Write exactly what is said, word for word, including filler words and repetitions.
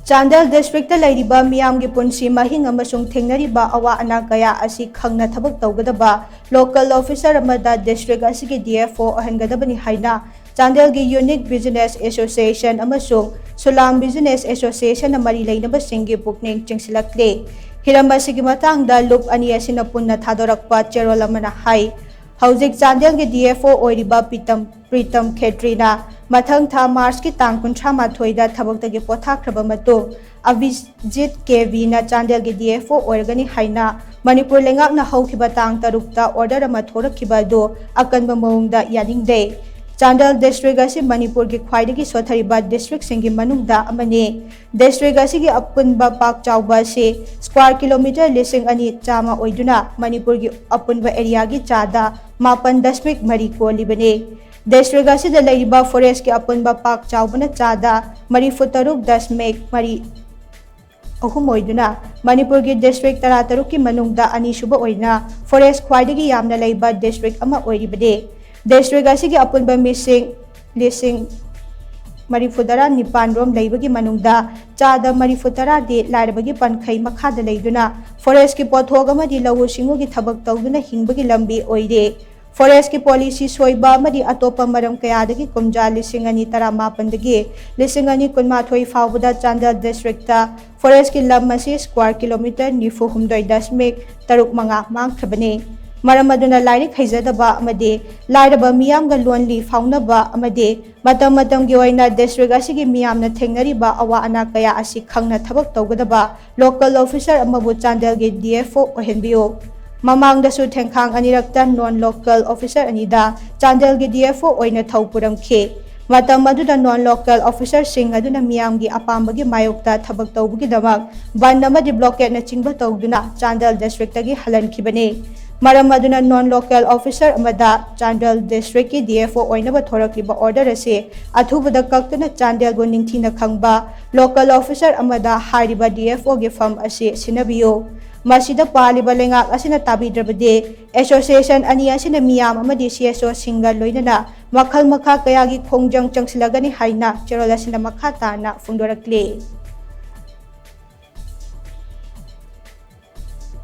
Chandel district ꯂꯩꯔꯤꯕ ꯃꯤꯌꯥꯝꯒꯤ ꯄꯨꯟꯁꯤ ꯃꯍꯤꯡ ꯑꯃꯁꯨꯡ ꯊꯦꯡꯅꯔꯤꯕ ꯑꯋꯥ ꯑꯅꯥ ꯀꯌꯥ ꯑꯁꯤ ꯈꯪꯅ ꯊꯕꯛ ꯇꯧꯒꯗꯕ ꯂꯣꯀꯦꯜ ꯑꯣꯐꯤꯁꯔ ꯑꯃꯗ ꯗꯤꯁꯇ꯭ꯔꯤꯛ ꯑꯁꯤꯒꯤ ꯗꯤ ꯑꯦꯐ ꯑꯣ ꯑꯣꯏꯍꯟꯒꯗꯕꯅꯤ ꯍꯥꯏꯅ ꯆꯥꯟꯗꯦꯜꯒꯤ ꯌꯨꯅꯤꯛ ꯕꯤꯖꯤꯅꯦꯁ ꯑꯦꯁꯣꯁꯤꯌꯦꯁꯟ ꯑꯃꯁꯨꯡ ꯁꯨꯂꯥꯝ ꯕꯤꯖꯤꯅꯦꯁ ꯑꯦꯁꯣꯁꯤꯌꯦꯁꯟꯅ ꯃꯔꯤ ꯂꯩꯅꯕꯁꯤꯡꯒꯤ ꯄꯨꯛꯅꯤꯡ ꯆꯤꯡꯁꯤꯜꯂꯛꯂꯤ꯫ ꯍꯤꯔꯝ ꯑꯁꯤꯒꯤ ꯃꯇꯥꯡꯗ ꯂꯨꯞ ꯑꯅꯤ ꯑꯁꯤꯅ ꯄꯨꯟꯅ ꯊꯥꯗꯣꯔꯛꯄ ꯆꯦꯔꯣꯜ ꯑꯃꯅ ꯍꯥꯏ, ꯍꯧꯖꯤꯛ ꯆꯥꯟꯗꯦꯜꯒꯤ ꯗꯤ ꯑꯦꯐ ꯑꯣ ꯑꯣꯏꯔꯤꯕ ꯄꯤꯇꯝ ꯄ꯭ꯔꯤꯇꯝ ꯈꯦꯇ꯭ꯔꯤꯅ ꯃꯊꯪ ꯊꯥ ꯃꯥꯔꯆꯀꯤ ꯇꯥꯡ ꯀꯨꯟꯊ꯭ꯔꯥ ꯃꯥꯊꯣꯏꯗ ꯊꯕꯛꯇꯒꯤ ꯄꯣꯊꯥꯈ꯭ꯔꯕ ꯃꯇꯨꯡ ꯑꯚꯤꯖꯤꯠ ꯀꯦ ꯚꯤꯅ ꯆꯥꯟꯗꯦꯜꯒꯤ ꯗꯤ ꯑꯦꯐ ꯑꯣ ꯑꯣꯏꯔꯒꯅꯤ ꯍꯥꯏꯅ ꯃꯅꯤꯄꯨꯔ ꯂꯩꯉꯥꯛꯅ ꯍꯧꯈꯤꯕ ꯇꯥꯡ ꯇꯔꯨꯛꯇ ꯑꯣꯔꯗꯔ ꯑꯃ ꯊꯣꯔꯛꯈꯤꯕ ꯑꯗꯨ ꯑꯀꯟꯕ ꯃꯑꯣꯡꯗ ꯌꯥꯅꯤꯡꯗꯦ꯫ ꯆꯥꯟꯗꯦꯜ ꯗꯤꯁꯇ꯭ꯔꯤꯛ ꯑꯁꯤ ꯃꯅꯤꯄꯨꯔꯒꯤ ꯈ꯭ꯋꯥꯏꯗꯒꯤ ꯁꯣꯠꯊꯔꯤꯕ ꯗꯤꯁꯇ꯭ꯔꯤꯛꯁꯤꯡꯒꯤ ꯃꯅꯨꯡꯗ ꯑꯃꯅꯤ꯫ ꯗꯤꯁꯇ꯭ꯔꯤꯛ ꯑꯁꯤꯒꯤ ꯑꯄꯨꯟꯕ ꯄꯥꯛ ꯆꯥꯎꯕ ꯑꯁꯤ ꯁ꯭ꯀ꯭ꯋꯥꯔ ꯀꯤꯂꯣꯃꯤꯇꯔ ꯂꯤꯁꯤꯡ ꯑꯅꯤ ꯆꯥꯝꯃ ꯑꯣꯏꯗꯨꯅ ꯃꯅꯤꯄꯨꯔꯒꯤ ꯑꯄꯨꯟꯕ ꯑꯦꯔꯤꯌꯥꯒꯤ ꯆꯥꯗ ꯃꯥꯄꯟ ꯗꯁꯃꯤꯛ ꯃꯔꯤ ꯀꯣꯜꯂꯤꯕꯅꯤ꯫ ꯗꯤꯁꯇ꯭ꯔꯤꯛ ꯑꯁꯤꯗ ꯂꯩꯔꯤꯕ ꯐꯣꯔꯦꯁꯀꯤ ꯑꯄꯨꯟꯕ ꯄꯥꯛ ꯆꯥꯎꯕꯅ ꯆꯥꯗ ꯃꯔꯤꯐꯨ ꯇꯔꯨꯛ ꯗꯁꯃꯤꯛ ꯃꯔꯤ ꯑꯍꯨꯝ ꯑꯣꯏꯗꯨꯅ ꯃꯅꯤꯄꯨꯔꯒꯤ ꯗꯤꯁꯇ꯭ꯔꯤꯛ ꯇꯔꯥ ꯇꯔꯨꯛꯀꯤ ꯃꯅꯨꯡꯗ ꯑꯅꯤꯁꯨꯕ ꯑꯣꯏꯅ ꯐꯣꯔꯦꯁ ꯈ꯭ꯋꯥꯏꯗꯒꯤ ꯌꯥꯝꯅ ꯂꯩꯕ ꯗꯤꯁꯇ꯭ꯔꯤꯛ ꯑꯃ ꯑꯣꯏꯔꯤꯕꯅꯤ꯫ ꯗꯤꯁꯇ꯭ꯔꯤꯛ ꯑꯁꯤꯒꯤ ꯑꯄꯨꯟꯕ ꯃꯤꯁꯤꯡ ꯂꯤꯁꯤꯡ ꯃꯔꯤꯐꯨ ꯇꯔꯥ ꯅꯤꯄꯥꯟ ꯔꯣꯝ ꯂꯩꯕꯒꯤ ꯃꯅꯨꯡꯗ ꯆꯥꯗ ꯃꯔꯤꯐꯨ ꯇꯔꯥꯗꯤ ꯂꯥꯏꯔꯕꯒꯤ ꯄꯟꯈꯩ ꯃꯈꯥꯗ ꯂꯩꯗꯨꯅ ꯐꯣꯔꯦꯁꯀꯤ ꯄꯣꯠꯊꯣꯛ ꯑꯃꯗꯤ ꯂꯧꯎ ꯁꯤꯡꯎꯒꯤ ꯊꯕꯛ ꯇꯧꯗꯨꯅ ꯍꯤꯡꯕꯒꯤ ꯂꯝꯕꯤ ꯑꯣꯏꯔꯦ꯫ ꯐꯣꯔꯦꯁꯀꯤ ꯄꯣꯂꯤꯁꯤ ꯁꯣꯏꯕ ꯑꯃꯗꯤ ꯑꯇꯣꯞꯄ ꯃꯔꯝ ꯀꯌꯥꯗꯒꯤ ꯀꯨꯝꯖꯥ ꯂꯤꯁꯤꯡ ꯑꯅꯤ ꯇꯔꯥꯃꯥꯄꯟꯗꯒꯤ ꯂꯤꯁꯤꯡ ꯑꯅꯤ ꯀꯨꯟꯃꯥꯊꯣꯏ ꯐꯥꯎꯕꯗ ꯆꯥꯟꯗꯦꯜ ꯗꯤꯁꯇ꯭ꯔꯤꯛꯇ ꯐꯣꯔꯦꯁꯀꯤ ꯂꯝ ꯑꯁꯤ ꯁ꯭ꯀ꯭ꯋꯥꯔ ꯀꯤꯂꯣꯃꯤꯇꯔ ꯅꯤꯐꯨ ꯍꯨꯝꯗꯣꯏ ꯗꯁꯃꯤꯛ ꯇꯔꯨꯛ ꯃꯉꯥ ꯃꯥꯡꯈ꯭ꯔꯕꯅꯤ꯫ ꯃꯔꯝ ꯑꯗꯨꯅ ꯂꯥꯏꯔꯤꯛ ꯍꯩꯖꯗꯕ ꯑꯃꯗꯤ ꯂꯥꯏꯔꯕ ꯃꯤꯌꯥꯝꯒ ꯂꯣꯟꯂꯤ ꯐꯥꯎꯅꯕ ꯑꯃꯗꯤ ꯃꯇꯝ ꯃꯇꯝꯒꯤ ꯑꯣꯏꯅ ꯗꯤꯁꯇ꯭ꯔꯤꯛ ꯑꯁꯤꯒꯤ ꯃꯤꯌꯥꯝꯅ ꯊꯦꯡꯅꯔꯤꯕ ꯑꯋꯥ ꯑꯅꯥ ꯀꯌꯥ ꯑꯁꯤ ꯈꯪꯅ ꯊꯕꯛ ꯇꯧꯒꯗꯕ ꯂꯣꯀꯦꯜ ꯑꯣꯐꯤꯁꯔ ꯑꯃꯕꯨ ꯆꯥꯟꯗꯦꯜꯒꯤ ꯗꯤ ꯑꯦꯐ ꯑꯣ ꯑꯣꯏꯍꯟꯕꯤꯌꯨ꯫ ꯃꯃꯥꯡꯗꯁꯨ ꯊꯦꯡꯈꯥꯡ ꯑꯅꯤꯔꯛꯇ ꯅꯣꯟ ꯂꯣꯀꯦꯜ ꯑꯣꯐꯤꯁꯔ ꯑꯅꯤꯗ ꯆꯥꯟꯗꯦꯜꯒꯤ ꯗꯤ ꯑꯦꯐ ꯑꯣ ꯑꯣꯏꯅ ꯊꯧ ꯄꯨꯔꯝꯈꯤ꯫ ꯃꯇꯝ ꯑꯗꯨꯗ ꯅꯣꯟ ꯂꯣꯀꯦꯜ ꯑꯣꯐꯤꯁꯔꯁꯤꯡ ꯑꯗꯨꯅ ꯃꯤꯌꯥꯝꯒꯤ ꯑꯄꯥꯝꯕꯒꯤ ꯃꯥꯌꯣꯛꯇ ꯊꯕꯛ ꯇꯧꯕꯒꯤꯗꯃꯛ ꯕꯟ ꯑꯃꯗꯤ ꯕ꯭ꯂꯣꯀꯦꯠꯅꯆꯤꯡꯕ ꯇꯧꯗꯨꯅ ꯆꯥꯟꯗꯦꯜ ꯗꯤꯁꯇ꯭ꯔꯤꯛꯇꯒꯤ ꯍꯜꯍꯟꯈꯤꯕꯅꯤ꯫ ꯃꯔꯝ ꯑꯗꯨꯅ ꯅꯣꯟ ꯂꯣꯀꯦꯜ ꯑꯣꯐꯤꯁꯔ ꯑꯃꯗ ꯆꯥꯟꯗꯦꯜ ꯗꯤꯁꯇ꯭ꯔꯤꯛꯀꯤ ꯗꯤ ꯑꯦꯐ ꯑꯣ ꯑꯣꯏꯅꯕ ꯊꯣꯔꯛꯂꯤꯕ ꯑꯣꯔꯗꯔ ꯑꯁꯤ ꯑꯊꯨꯕꯗ ꯀꯛꯇꯨꯅ ꯆꯥꯟꯗꯦꯜꯕꯨ ꯅꯤꯡꯊꯤꯅ ꯈꯪꯕ ꯂꯣꯀꯦꯜ ꯑꯣꯐꯤꯁꯔ ꯑꯃꯗ ꯍꯥꯏꯔꯤꯕ ꯗꯤ ꯑꯦꯐ ꯑꯣꯒꯤ ꯐꯝ ꯑꯁꯤ ꯁꯤꯟꯅꯕꯤꯌꯨ꯫ ꯃꯁꯤꯗ ꯄꯥꯜꯂꯤꯕ ꯂꯩꯉꯥꯛ ꯑꯁꯤꯅ ꯇꯥꯕꯤꯗ꯭ꯔꯕꯗꯤ ꯑꯦꯁꯣꯁꯤꯌꯦꯁꯟ ꯑꯅꯤ ꯑꯁꯤꯅ ꯃꯤꯌꯥꯝ ꯑꯃꯗꯤ ꯁꯤ ꯑꯦꯁ ꯑꯣꯁꯤꯡꯒ ꯂꯣꯏꯅꯅ ꯃꯈꯜ ꯃꯈꯥ ꯀꯌꯥꯒꯤ ꯈꯣꯡꯖꯪ ꯆꯪꯁꯤꯜꯂꯒꯅꯤ ꯍꯥꯏꯅ ꯆꯦꯔꯣꯜ ꯑꯁꯤꯅ ꯃꯈꯥ ꯇꯥꯅ ꯐꯣꯡꯗꯣꯔꯛꯂꯤ꯫